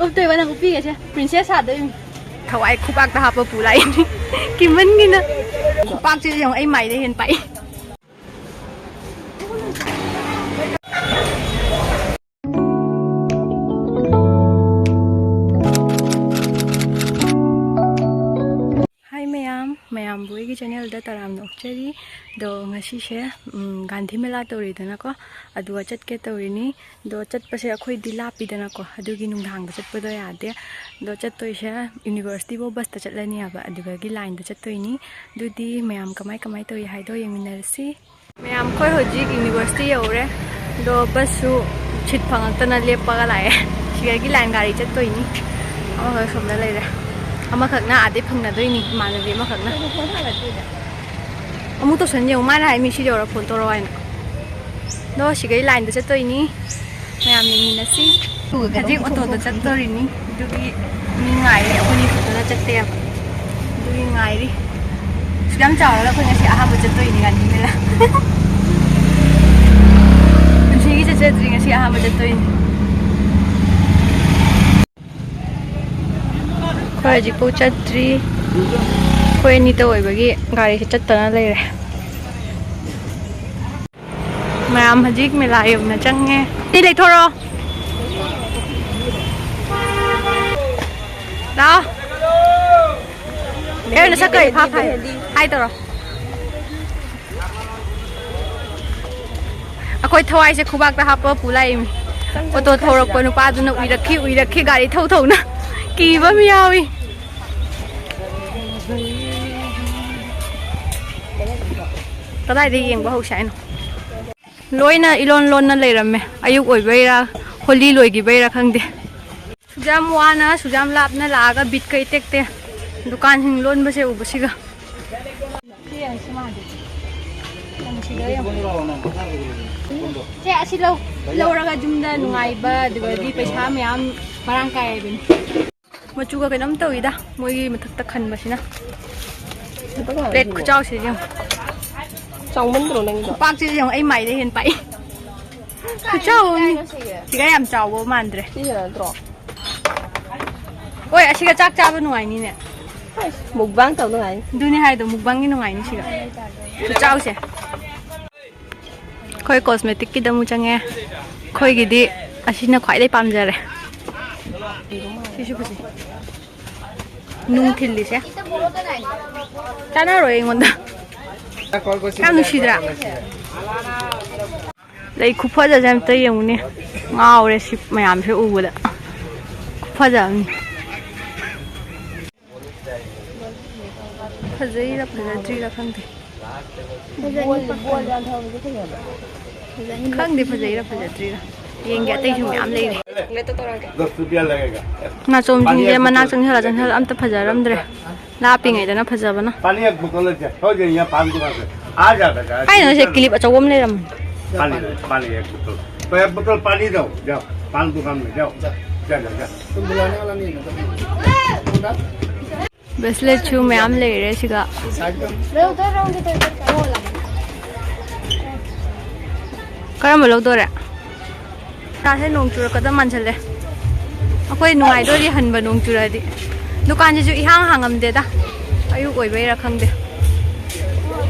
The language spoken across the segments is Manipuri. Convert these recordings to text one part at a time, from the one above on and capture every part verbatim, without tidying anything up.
ꯎꯞꯇꯣꯏꯕ ꯅꯪ ꯎꯞꯄꯤꯒꯦꯁꯦ, princess ꯁꯥꯗꯣꯏꯅꯤ꯫ ꯊꯋꯥꯏ ꯈꯨꯕꯥꯛꯇ ꯍꯥꯞꯄ ꯄꯨ ꯂꯥꯛꯏꯅꯤ꯫ ꯀꯤꯃꯟꯒꯤꯅ꯫ ꯈꯨꯄꯥꯛꯁꯤꯗꯤ ꯌꯦꯡꯉꯨ, ꯑꯩ ꯃꯥꯏꯗ ꯍꯦꯟꯅ ꯄꯥꯛꯏ꯫ ꯍꯥꯏ ꯃꯌꯥꯝ, ꯃꯌꯥꯝꯕꯨ ꯑꯩꯒꯤ channelꯗ ꯇꯔꯥꯝꯅ ꯑꯣꯛꯆꯔꯤ꯫ ꯑꯗꯣ ꯉꯁꯤꯁꯦ, ꯎꯝ, ꯒꯥꯟꯙꯤ ꯃꯦꯂꯥ ꯇꯧꯔꯤꯗꯅꯀꯣ, ꯑꯗꯨꯒ ꯆꯠꯀꯦ ꯇꯧꯔꯤꯅꯤ꯫ ꯑꯗꯣ ꯆꯠꯄꯁꯦ ꯑꯩꯈꯣꯏꯗꯤ ꯂꯥꯞꯄꯤꯗꯅꯀꯣ, ꯑꯗꯨꯒꯤ ꯅꯨꯡꯗꯥꯡꯗ ꯆꯠꯄꯗꯣ ꯌꯥꯗꯦ꯫ ꯑꯗꯣ ꯆꯠꯇꯣꯏꯁꯦ universityꯐꯧ busꯇ ꯆꯠꯂꯅꯤ ꯍꯥꯏꯕ, ꯑꯗꯨꯗꯒꯤ lineꯗ ꯆꯠꯇꯣꯏꯅꯤ꯫ ꯑꯗꯨꯗꯤ ꯃꯌꯥꯝ ꯀꯃꯥꯏ ꯀꯃꯥꯏ ꯇꯧꯔꯤ ꯍꯥꯏꯗꯣ ꯌꯦꯡꯃꯤꯟꯅꯔꯁꯤ꯫ ꯃꯌꯥꯝ, ꯑꯩꯈꯣꯏ ꯍꯧꯖꯤꯛ university ꯌꯧꯔꯦ, ꯑꯗꯣ busꯁꯨ seat ꯐꯪꯉꯛꯇꯅ ꯂꯦꯞꯄꯒ ꯂꯥꯛꯑꯦ꯫ ꯁꯤꯗꯒꯤ line ꯒꯥꯔꯤ ꯆꯠꯇꯣꯏꯅꯤ꯫ ꯑꯃꯈꯛ ꯁꯣꯝꯗ ꯂꯩꯔꯦ, ꯑꯃꯈꯛꯅ ꯑꯥꯗꯩ ꯐꯪꯅꯗꯣꯏꯅꯤ, ꯏꯃꯥꯟꯅꯕꯤ ꯑꯃꯈꯛꯅ꯫ ꯑꯃꯨꯛ ꯇꯧꯁꯟ ꯌꯦꯡꯉꯨ, ꯃꯥꯅ ꯍꯥꯏ ꯃꯤ ꯁꯤ ꯌꯧꯔ phone ꯇꯧꯔꯛꯑꯣ ꯍꯥꯏꯅ꯫ ꯑꯗꯣ ꯁꯤꯒꯩ lineꯗ ꯆꯠꯇꯣꯏꯅꯤ꯫ ꯃꯌꯥꯝ ꯌꯦꯡꯃꯤꯟꯅꯁꯤ꯫ ꯍꯧꯖꯤꯛ autoꯗ ꯆꯠꯇꯣꯔꯤꯅꯤ꯫ ꯑꯗꯨꯒꯤ ꯃꯤ ꯉꯥꯏꯔꯤ꯫ ꯑꯩꯈꯣꯏꯅꯤ ꯈꯛꯇꯅ ꯆꯠꯇꯦꯕ꯫ ꯑꯗꯨꯒꯤ ꯉꯥꯏꯔꯤ꯫ ꯑꯁꯨꯛ ꯌꯥꯝ ꯆꯥꯎꯔꯒ ꯑꯩꯈꯣꯏ ꯉꯁꯤ ꯑꯍꯥꯟꯕ ꯆꯠꯇꯣꯏꯅꯤ ꯒꯥꯟꯙꯤ ꯃꯦꯂꯥ꯫ ꯄꯨꯟꯁꯤꯒꯤ ꯆꯠꯆꯗ꯭ꯔꯤ, ꯉꯁꯤ ꯑꯍꯥꯟꯕ ꯆꯠꯇꯣꯏꯅꯤ꯫ ꯑꯩꯈꯣꯏ ꯍꯧꯖꯤꯛꯐꯥꯎ ꯆꯠꯇ꯭ꯔꯤ꯫ ꯑꯩꯈꯣꯏ ꯑꯅꯤꯇ ꯑꯣꯏꯕꯒꯤ ꯒꯥꯔꯤꯁꯦ ꯆꯠꯇꯅ ꯂꯩꯔꯦ꯫ ꯃꯌꯥꯝ ꯍꯧꯖꯤꯛ ꯃꯦꯂꯥ ꯌꯧꯅ ꯆꯪꯉꯦ꯫ ꯁꯤ ꯂꯩꯊꯣꯔꯛꯑꯣ꯫ ꯂꯥꯛꯑꯣ꯫ ꯑꯦ, ꯅꯁꯛ ꯀꯔꯤ ꯐꯥ ꯐꯥ? Hi ꯇꯧꯔꯣ꯫ ꯑꯩꯈꯣꯏ ꯊꯋꯥꯏꯁꯦ ꯈꯨꯕꯥꯛꯇ ꯍꯥꯞꯄ ꯄꯨ ꯂꯥꯛꯏꯃꯤ꯫ Auto ꯊꯧꯔꯛꯄ ꯅꯨꯄꯥꯗꯨꯅ ꯎꯏꯔꯛꯈꯤ, ꯎꯏꯔꯛꯈꯤ, ꯒꯥꯔꯤ ꯊꯧ ꯊꯧꯅ꯫ ꯀꯤꯕ ꯑꯃ ꯌꯥꯎꯏ꯫ ꯀꯗꯥꯏꯗ ꯌꯦꯡꯕ ꯍꯧꯁꯦ ꯍꯥꯏꯅꯣ? ꯂꯣꯏꯅ ꯏꯂꯣꯟ ꯂꯣꯟꯅ ꯂꯩꯔꯝꯃꯦ꯫ ꯑꯌꯨꯛ ꯑꯣꯏꯕꯩꯔꯥ, ꯍꯣꯂꯤ ꯂꯣꯏꯈꯤꯕꯩꯔꯥ ꯈꯪꯗꯦ꯫ ꯁꯨꯛꯌꯥꯝ ꯋꯥꯅ, ꯁꯨꯛꯌꯥꯝ ꯂꯥꯞꯅ ꯂꯥꯛꯑꯒ ꯕꯤꯠꯀ ꯏꯇꯦꯛ ꯇꯦꯛ꯫ ꯗꯨꯀꯥꯟꯁꯤꯡ ꯂꯣꯟꯕꯁꯦ ꯎꯕꯁꯤꯒ꯫ ꯁꯤ ꯌꯦꯡꯉꯨ, ꯁꯤ ꯃꯥꯗꯤ꯫ ꯌꯥꯝ ꯅꯨꯡꯁꯤꯗ꯭ꯔꯥ ꯌꯦꯡꯉꯨ꯫ ꯁꯦ, ꯑꯁꯤ ꯂꯧ-, ꯂꯧꯔꯒ ꯌꯨꯝꯗ ꯅꯨꯡꯉꯥꯏꯕ, ꯑꯗꯨꯗꯒꯤ ꯄꯩꯁꯥ ꯃꯌꯥꯝ ꯃꯔꯥꯡ ꯀꯥꯏ ꯍꯥꯏꯕꯅꯤ꯫ ꯃꯆꯨꯒ ꯀꯩꯅꯣꯝ ꯇꯧꯋꯤꯗ, ꯃꯣꯏꯒꯤ ꯃꯊꯛꯇ ꯈꯟꯕꯁꯤꯅ꯫ ꯄ꯭ꯂꯦꯠ ꯈꯨꯆꯥꯎꯁꯦ ꯌꯦꯡꯉꯨ꯫ ꯆꯥꯎꯃꯟꯗ꯭ꯔꯣ ꯅꯪꯒꯤꯗꯣ? ꯈꯨꯄꯥꯛꯁꯤꯗꯤ ꯌꯦꯡꯉꯨ, ꯑꯩ ꯃꯥꯏꯗ ꯍꯦꯟꯅ ꯄꯥꯛꯏ꯫ ꯈꯨꯆꯥꯎ ꯑꯃꯅꯤ꯫ ꯁꯤꯒ ꯌꯥꯝ ꯆꯥꯎꯕ ꯃꯥꯟꯗ꯭ꯔꯦ꯫ ꯁꯤꯁꯤꯅ ꯅꯠꯇ꯭ꯔꯣ? ꯍꯣꯏ, ꯑꯁꯤꯒ ꯆꯥꯛ ꯆꯥꯕ ꯅꯨꯡꯉꯥꯏꯅꯤꯅꯦ꯫ ꯃꯨꯛꯕꯥꯡ ꯇꯧ ꯅꯨꯡꯉꯥꯏꯅꯤ꯫ ꯑꯗꯨꯅꯤ ꯍꯥꯏꯗꯣ, ꯃꯨꯛꯕꯥꯡꯒꯤ ꯅꯨꯡꯉꯥꯏꯅꯤ ꯁꯤꯒ꯫ ꯆꯥꯎꯁꯦ꯫ ꯑꯩꯈꯣꯏ ꯀꯣꯁꯃꯦꯇꯤꯛꯀꯤꯗ ꯑꯃꯨꯛ ꯆꯪꯉꯦ꯫ ꯑꯩꯈꯣꯏꯒꯤꯗꯤ ꯑꯁꯤꯅ ꯈ꯭ꯋꯥꯏꯗꯩ ꯄꯥꯝꯖꯔꯦ꯫ ꯁꯤꯁꯨ ꯐꯖꯩ꯫ ꯅꯨꯡ ꯊꯤꯜꯂꯤꯁꯦ꯫ ꯆꯥꯟꯅꯔꯣꯏ ꯑꯩꯉꯣꯟꯗ꯫ ꯌꯥꯝ ꯅꯨꯡꯁꯤꯗ꯭ꯔꯥ? ꯂꯩ ꯈꯨꯐꯖꯁꯦ ꯑꯝꯇ ꯌꯦꯡꯉꯨꯅꯦ꯫ ꯉꯥꯎꯔꯦ ꯁꯤ ꯃꯌꯥꯝꯁꯦ ꯎꯕꯗ꯫ ꯈꯨꯐꯖ ꯑꯃꯅꯤ꯫ ꯐꯖꯩꯔꯥ ꯐꯖꯗ꯭ꯔꯤꯔꯥ ꯈꯪꯗꯦ꯫ ꯈꯪꯗꯦ ꯐꯖꯩꯔꯥ ꯐꯖꯗ꯭ꯔꯤꯔꯥ꯫ ꯌꯦꯡꯒꯦ, ꯑꯇꯩꯁꯨ ꯃꯌꯥꯝ ꯂꯩꯔꯦ꯫ ꯅꯥꯆꯣꯝꯁꯤꯡꯁꯦ ꯃꯅꯥꯛ ꯆꯪꯁꯤꯜꯂ ꯆꯪꯁꯤꯜꯂ ꯑꯝꯇ ꯐꯖꯔꯝꯗ꯭ꯔꯦ꯫ ꯂꯥꯞꯄꯤꯉꯩꯗꯅ ꯐꯖꯕꯅ꯫ पानी एक बोतल लेके, हो जाए, यहाँ पान दुकान से। आ जा बेटा। ꯀꯩꯅꯣ ꯁꯦ, ꯀꯤꯂꯤꯞ ꯑꯆꯧꯕ ꯑꯃ ꯂꯩꯔꯝꯃꯦ꯫ पानी, पानी एक बोतल। तो एक बोतल पानी दो, जाओ, पान दुकान में जाओ। जा, जा, जा। तुम बुलाने वाला नहीं है ना, तो ब्रेसलेꯠꯁꯨ ꯃꯌꯥꯝ ꯂꯩꯔꯦ ꯁꯤꯒ꯫ साइड में। ꯀꯔꯝꯕ ꯂꯧꯗꯣꯔꯦ? ꯇꯥꯁꯦ, ꯅꯣꯡ ꯆꯨꯔꯛꯀꯗꯕ ꯃꯥꯟꯁꯤꯜꯂꯦ꯫ ꯑꯩꯈꯣꯏ ꯅꯨꯡꯉꯥꯏꯗꯣꯔꯤ ꯍꯟꯕ ꯅꯣꯡ ꯆꯨꯔꯛꯑꯗꯤ꯫ ꯗꯨꯀꯥꯟꯁꯤꯁꯨ ꯏꯍꯥꯡ ꯍꯥꯡꯉꯝꯗꯦꯗ, ꯑꯌꯨꯛ ꯑꯣꯏꯕꯩꯔꯥ ꯈꯪꯗꯦ꯫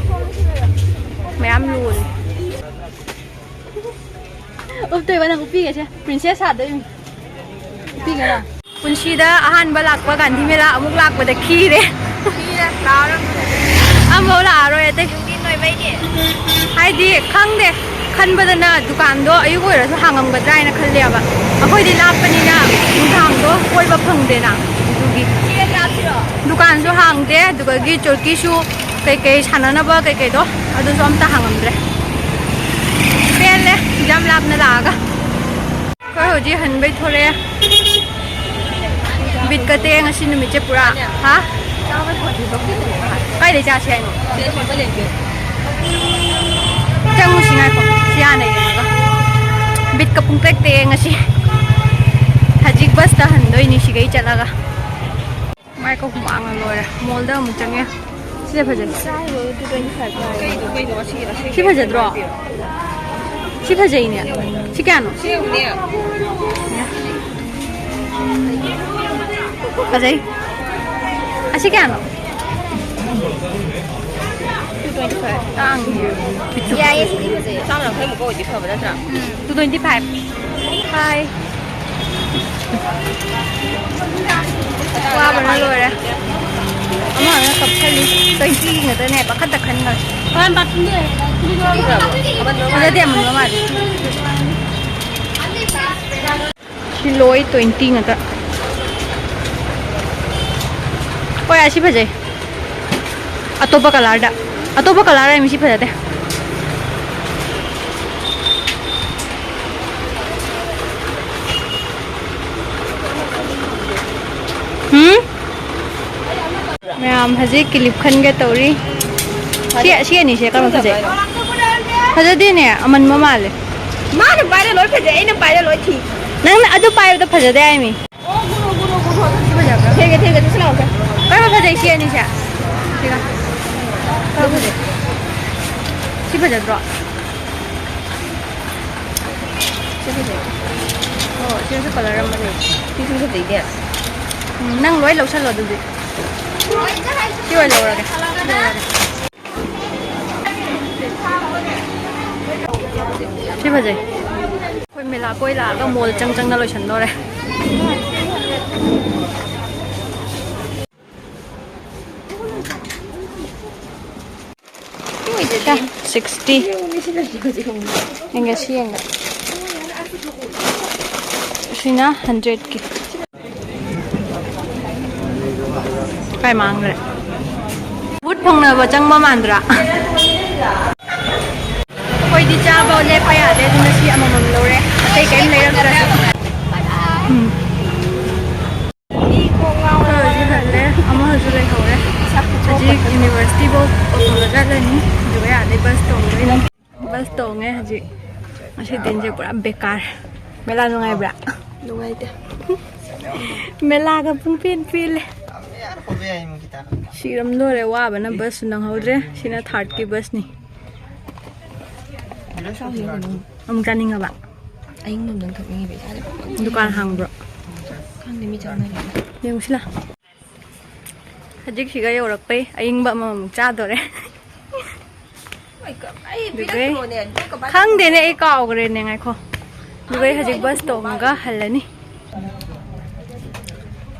ꯃꯌꯥꯝ ꯂꯣꯜꯂꯦ꯫ ꯎꯞꯇꯣꯏꯕ ꯅꯪ ꯎꯞꯄꯤꯒꯦꯁꯦ, ꯄ꯭ꯔꯤꯟꯁꯦꯁ ꯁꯥꯗꯣꯏꯅꯤ꯫ ꯎꯞꯄꯤꯒꯦꯔꯥ? ꯄꯨꯟꯁꯤꯗ ꯑꯍꯥꯟꯕ ꯂꯥꯛꯄ ꯒꯥꯟꯙꯤ ꯃꯦꯂꯥ ꯑꯃꯨꯛ ꯂꯥꯛꯄꯗ ꯈꯤꯔꯦ꯫ ꯈꯤꯔꯦ, ꯂꯥꯛꯑꯔꯣꯏ꯫ ꯑꯝꯐꯥꯎ ꯂꯥꯛꯑꯔꯣꯏ ꯑꯇꯩ꯫ ꯅꯨꯡꯗꯤ ꯅꯣꯏꯕꯩꯅꯦ꯫ ꯍꯥꯏꯗꯤ ꯈꯪꯗꯦ, ꯈꯟꯕꯗꯅ ꯗꯨꯀꯥꯟꯗꯣ ꯑꯌꯨꯛ ꯑꯣꯏꯔꯁꯨ ꯍꯥꯡꯉꯝꯒꯗ꯭ꯔꯥ ꯍꯥꯏꯅ ꯈꯜꯂꯦꯕ꯫ ꯑꯩꯈꯣꯏꯗꯤ ꯂꯥꯞꯄꯅꯤꯅ ꯅꯨꯡꯗꯥꯡꯗꯣ ꯀꯣꯏꯕ ꯐꯪꯗꯦꯅ꯫ ꯑꯗꯨꯒꯤ ꯁꯤꯗ ꯆꯥꯁꯤꯔꯣ? ꯗꯨꯀꯥꯟꯁꯨ ꯍꯥꯡꯗꯦ, ꯑꯗꯨꯗꯒꯤ ꯆꯣꯔꯀꯤꯁꯨ ꯀꯩꯀꯩ ꯁꯥꯟꯅꯅꯕ ꯀꯩꯀꯩꯗꯣ ꯑꯗꯨꯁꯨ ꯑꯝꯇ ꯍꯥꯡꯉꯝꯗ꯭ꯔꯦ꯫ ꯄꯦꯜꯂꯦ, ꯌꯥꯝ ꯂꯥꯞꯅ ꯂꯥꯛꯑꯒ꯫ ꯑꯩꯈꯣꯏ ꯍꯧꯖꯤꯛ ꯍꯟꯕꯩ ꯊꯣꯛꯂꯛꯑꯦ꯫ ꯕꯤꯠꯀ ꯇꯦꯛꯑꯦ ꯉꯁꯤ ꯅꯨꯃꯤꯠꯁꯦ ꯄꯨꯔꯥ꯫ ꯍꯥ? ꯀꯥꯏꯗꯩ ꯆꯥꯁꯤ ꯍꯥꯏꯅꯣ? ꯆꯪꯉꯨꯁꯤ ꯉꯥꯏꯈꯣ꯫ ꯁꯤ ꯍꯥꯟꯅ ꯌꯦꯡꯉꯒ꯫ ꯕꯤꯠꯀ ꯄꯨꯡꯇꯦꯛ ꯇꯦꯛꯑꯦ ꯉꯁꯤ꯫ ꯍꯧꯖꯤꯛ ꯕꯁꯇ ꯍꯟꯗꯣꯏꯅꯤ ꯁꯤꯒꯩ ꯆꯠꯂꯒ꯫ ꯃꯥꯏꯀ ꯍꯨꯃꯥꯡꯅ ꯂꯣꯏꯔꯦ꯫ ꯃꯣꯜꯗ ꯑꯃꯨꯛ ꯆꯪꯉꯦ꯫ ꯁꯤꯅ ꯐꯖꯩ꯫ ꯁꯤ ꯐꯖꯗ꯭ꯔꯣ? ꯁꯤ ꯐꯖꯩꯅꯦ꯫ ꯁꯤ ꯀꯌꯥꯅꯣ? ꯁꯤ ꯌꯦꯡꯉꯨꯅꯦ꯫ ꯐꯖꯩ꯫ ꯑꯁꯤ ꯀꯌꯥꯅꯣ? Two twenty five꯫ ꯇꯥꯡꯉꯤ꯫ ꯌꯥꯏꯌꯦ, ꯁꯤꯗꯤ ꯐꯖꯩ꯫ ꯆꯥꯝ ꯌꯥꯡꯈꯩꯃꯨꯛꯀ ꯑꯣꯏꯗꯤ ꯐꯕ ꯅꯠꯇ꯭ꯔꯥ? ꯎꯝ꯫ Two twenty five꯫ ꯍꯥꯏ꯫ ꯋꯥꯕꯅ ꯂꯣꯏꯔꯦ꯫ ꯑꯃ ꯑꯃ ꯀꯞꯁꯜꯂꯤ꯫ Twenty ꯉꯥꯛꯇꯅꯦ, ꯄꯥꯈꯠꯇ ꯈꯟꯈ꯭ꯔꯦ꯫ ꯐꯖꯗꯦ, ꯑꯃꯨꯟꯕ ꯃꯥꯜꯂꯦ꯫ ꯁꯤ ꯂꯣꯏ twenty ꯉꯥꯛꯇ꯫ ꯍꯣꯏ, ꯑꯁꯤ ꯐꯖꯩ꯫ ꯑꯇꯣꯞꯄ colourꯗ꯫ ꯑꯇꯣꯞꯄ colour ꯍꯥꯏꯃꯤ, ꯁꯤ ꯐꯖꯗꯦ꯫ ꯍꯨꯝ? ꯃꯌꯥꯝ ꯍꯧꯖꯤꯛ clip ꯈꯟꯒꯦ ꯇꯧꯔꯤ꯫ ꯁꯤ, ꯁꯤ ꯑꯅꯤꯁꯦ ꯀꯔꯝꯕ ꯐꯖꯩ? ꯐꯖꯗꯦꯅꯦ, ꯑꯃꯟꯕ ꯃꯥꯜꯂꯦ꯫ ꯃꯥꯅ ꯄꯥꯏꯔ ꯂꯣꯏ ꯐꯖꯩ, ꯑꯩꯅ ꯄꯥꯏꯔ ꯂꯣꯏ ꯊꯤ꯫ ꯅꯪꯅ ꯑꯗꯨ ꯄꯥꯏꯕꯗꯣ ꯐꯖꯗꯦ ꯍꯥꯏꯃꯤ꯫ ꯊꯦꯡꯉꯦ, ꯊꯦꯡꯉꯦ, ꯆꯠꯁꯤ ꯂꯥꯛꯑꯣꯁꯦ꯫ ꯀꯔꯝꯕ ꯐꯖꯩ ꯁꯤ ꯑꯅꯤꯁꯦ? ꯁꯤꯒ꯫ ꯀꯔꯝꯕ ꯐꯖꯩ? ꯁꯤ ꯐꯖꯗ꯭ꯔꯣ? ꯁꯤ ꯐꯖꯩ꯫ ꯑꯣ, ꯁꯤꯁꯨ colour ꯑꯃ ꯂꯩ꯫ ꯁꯤꯁꯨ ꯐꯖꯩꯅꯦ꯫ ꯎꯝ, ꯅꯪ ꯂꯣꯏ ꯂꯧꯁꯜꯂꯣ ꯑꯗꯨꯗꯤ꯫ ꯁꯤ ꯑꯣꯏꯅ ꯂꯧꯔꯒꯦ꯫ ꯁꯤ ꯂꯧꯔꯒꯦ꯫ ꯁꯤ ꯐꯖꯩ꯫ ꯑꯩꯈꯣꯏ ꯃꯦꯂꯥ ꯀꯣꯏ ꯂꯥꯛꯑꯒ mall ꯆꯪ ꯆꯪꯅ ꯂꯣꯏꯁꯟꯗꯣꯔꯦ꯫ Sixty꯫ ꯌꯦꯡꯒꯦ, ꯁꯤ ꯌꯦꯡꯒꯦ꯫ ꯁꯤꯅ hundredꯀꯤ꯫ ꯀꯥꯏ ꯃꯥꯡꯈ꯭ꯔꯦ? ꯕꯨꯠ ꯐꯪꯅꯕ ꯆꯪꯕ ꯃꯥꯟꯗ꯭ꯔꯥ? ꯑꯩꯈꯣꯏꯗꯤ ꯆꯥꯕ ꯂꯦꯞꯄ ꯌꯥꯗꯦ, ꯑꯗꯨꯅ ꯁꯤ ꯑꯃꯃꯝ ꯂꯧꯔꯦ, ꯑꯇꯩ ꯀꯔꯤꯝ ꯂꯩꯔꯛꯇ꯭ꯔꯁꯨ꯫ ꯎꯝ꯫ ꯑꯩꯈꯣꯏ ꯍꯧꯖꯤꯛ ꯍꯜꯂꯦ, ꯑꯃꯁꯨ ꯂꯩꯍꯧꯔꯦ꯫ ꯍꯧꯖꯤꯛ universityꯐꯧ ꯑꯣꯇꯣꯗ ꯆꯠꯂꯅꯤ, ꯑꯗꯨꯒ ꯌꯥꯗꯦ, bus ꯇꯣꯡꯗꯣꯏꯅꯤ꯫ Bus ꯇꯣꯡꯉꯦ ꯍꯧꯖꯤꯛ꯫ ꯉꯁꯤ ꯗꯤꯟꯁꯦ ꯄꯨꯔꯥ ꯕꯦꯀꯥꯔ꯫ ꯃꯦꯂꯥ ꯅꯨꯡꯉꯥꯏꯕ꯭ꯔꯥ? ꯅꯨꯡꯉꯥꯏꯇꯦ꯫ ꯃꯦꯂꯥꯒ ꯄꯨꯡꯄꯦꯟ ꯄꯦꯜꯂꯦ꯫ ꯁꯤꯔꯝꯗꯣꯔꯦ ꯋꯥꯕꯅ, busꯁꯨ ꯅꯪꯍꯧꯗ꯭ꯔꯦ꯫ ꯁꯤꯅ thirdꯀꯤ busꯅꯤ꯫ ꯑꯃꯨꯛ ꯆꯥꯅꯤꯡꯉꯕ? ꯑꯍꯤꯡꯕ ꯑꯝꯇꯪ ꯊꯛꯅꯤꯡꯉꯤꯕ ꯏꯁꯥꯁꯦ꯫ ꯗꯨꯀꯥꯟ ꯍꯥꯡꯕ꯭ꯔꯣ? ꯈꯪꯗꯦ, ꯃꯤ ꯆꯠꯅꯔꯤ꯫ ꯌꯦꯡꯉꯨꯁꯤꯅ꯫ ꯍꯧꯖꯤꯛꯁꯤꯒ ꯌꯧꯔꯛꯄꯩ ꯑꯏꯪꯕ ꯑꯃꯃꯨꯛ ꯆꯥꯗꯣꯔꯦ꯫ ꯑꯗꯨꯒ ꯈꯪꯗꯦꯅꯦ, ꯑꯩ ꯀꯥꯎꯈ꯭ꯔꯦꯅꯦ, ꯉꯥꯏꯈꯣ꯫ ꯑꯗꯨꯒ ꯑꯩ ꯍꯧꯖꯤꯛ ꯕꯁ ꯇꯣꯡꯉꯒ ꯍꯜꯂꯅꯤ꯫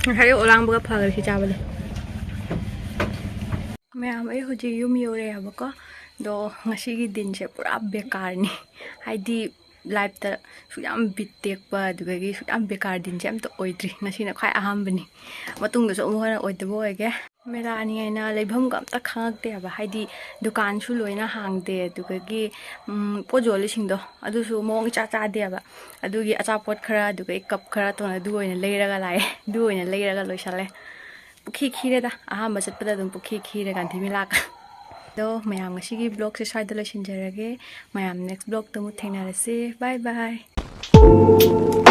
ꯉꯁꯥꯏ ꯑꯣꯂꯥꯡꯕꯒ ꯐꯈ꯭ꯔꯦ ꯁꯤ ꯆꯥꯕꯗꯣ꯫ ꯃꯌꯥꯝ, ꯑꯩ ꯍꯧꯖꯤꯛ ꯌꯨꯝ ꯌꯧꯔꯛꯑꯦꯕꯀꯣ꯫ ꯑꯗꯣ ꯉꯁꯤꯒꯤ ꯗꯤꯟꯁꯦ ꯄꯨꯔꯥ ꯕꯦꯀꯥꯔꯅꯤ꯫ ꯍꯥꯏꯗꯤ ꯂꯥꯏꯐꯇ ꯁꯨꯛ ꯌꯥꯝ ꯕꯤꯠ ꯇꯦꯛꯄ, ꯑꯗꯨꯗꯒꯤ ꯁꯨꯛ ꯌꯥꯝ ꯕꯦꯀꯥꯔ ꯗꯤꯟꯁꯦ ꯑꯝꯇ ꯑꯣꯏꯗ꯭ꯔꯤ꯫ ꯉꯁꯤꯅ ꯈ꯭ꯋꯥꯏ ꯑꯍꯥꯟꯕꯅꯤ꯫ ꯃꯇꯨꯡꯗꯁꯨ ꯑꯃꯨꯛ ꯍꯟꯅ ꯑꯣꯏꯗꯕ ꯑꯣꯏꯒꯦ꯫ ꯃꯦꯂꯥꯅꯤ ꯍꯥꯏꯅ ꯂꯩꯐꯝꯒ ꯑꯝꯇ ꯈꯪꯉꯛꯇꯦꯕ꯫ ꯍꯥꯏꯗꯤ ꯗꯨꯀꯥꯟꯁꯨ ꯂꯣꯏꯅ ꯍꯥꯡꯗꯦ, ꯑꯗꯨꯗꯒꯤ, ꯎꯝ, ꯄꯣꯠ ꯌꯣꯜꯂꯤꯁꯤꯡꯗꯣ ꯑꯗꯨꯁꯨ ꯃꯑꯣꯡ ꯏꯆꯥ ꯆꯥꯗꯦꯕ꯫ ꯑꯗꯨꯒꯤ ꯑꯆꯥꯄꯣꯠ ꯈꯔ, ꯑꯗꯨꯒ ꯀꯞ ꯈꯔ ꯇꯧꯅ ꯑꯗꯨ ꯑꯣꯏꯅ ꯂꯩꯔꯒ ꯂꯥꯛꯑꯦ꯫ ꯑꯗꯨ ꯑꯣꯏꯅ ꯂꯩꯔꯒ ꯂꯣꯏꯁꯜꯂꯦ꯫ ꯄꯨꯈꯤ ꯈꯤꯔꯦꯗ꯫ ꯑꯍꯥꯟꯕ ꯆꯠꯄꯗ ꯑꯗꯨꯝ ꯄꯨꯈꯤ ꯈꯤꯔꯦ ꯒꯥꯟꯙꯤ ꯃꯦꯂꯥꯒ꯫ ꯑꯗꯣ ꯃꯌꯥꯝ, ꯉꯁꯤꯒꯤ vlogꯁꯦ ꯁ꯭ꯋꯥꯏꯗ ꯂꯣꯏꯁꯤꯟꯖꯔꯒꯦ꯫ ꯃꯌꯥꯝ, next vlogꯇ ꯑꯃꯨꯛ ꯊꯦꯡꯅꯔꯁꯦ꯫ Bye bye꯫